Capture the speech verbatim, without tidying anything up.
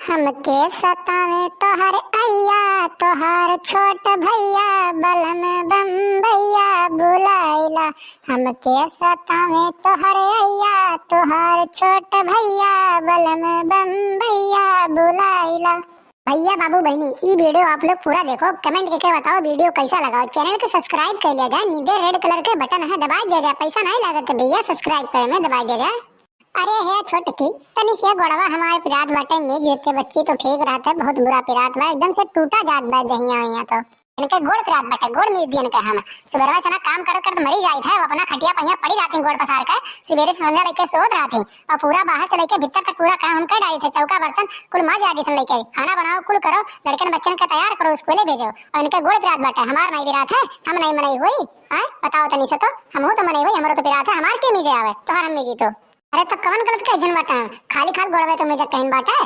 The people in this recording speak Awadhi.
हमके सतावे तोहर अइया, तोहार छोट भइया, बलम बम्बइया बुलाइला। हमके सतावे तोहर अइया, तोहार छोट भइया, बलम बम्बइया बुलाइला। भइया, बाबू, बहिनी, ई video आप लोग पूरा देखो, comment करके बताओ video कैसा लगा। Channel के subscribe कर लिया जाए, नीचे red colour के button है, दबाइ दिया जाए, पैसा नहीं लागत भइया subscribe करे में, दबाइ दिया जाए। अरे हे छोटकी, तनी से गोड़वा हमार पिरात बाटे, मीज देते बच्ची तो ठीक रहते, बहुत बुरा पिरात बा, एकदम से टूटा जात बा देहिया वहिया तो। इनके गोड़ पिरात बाटे, गोड़ मीज दियन के हम। सुबेरवा से ना काम करत करत मरी जाइत है, वो अपना खटिया पहिया पड़ी रहती गोड़ पसार के, सुबेरे से संझा लेके सोत रहती, और पूरा बाहर से लेके भीतर तक पूरा काम हम कर डाली थे, चौका बर्तन कुल माज डाली थे लेके, खाना बनाओ, कुल करो, लड़कन बच्चन के तैयार करो, स्कूले भेजो, और इनके गोड़ पिरात बाटे, हमार नहीं पिरात है, हम नहीं मनई हुई। आय बताओ तनी से तो, हमहू तो मनई हुई, हमरो तो पिरात है, हमार के मीजे आवे, तोहर हम मीजी तो। अरे तो कवन गलत कह दिन बाटे, खाली खाल गोड़वे तो मीजे कहन बाटे,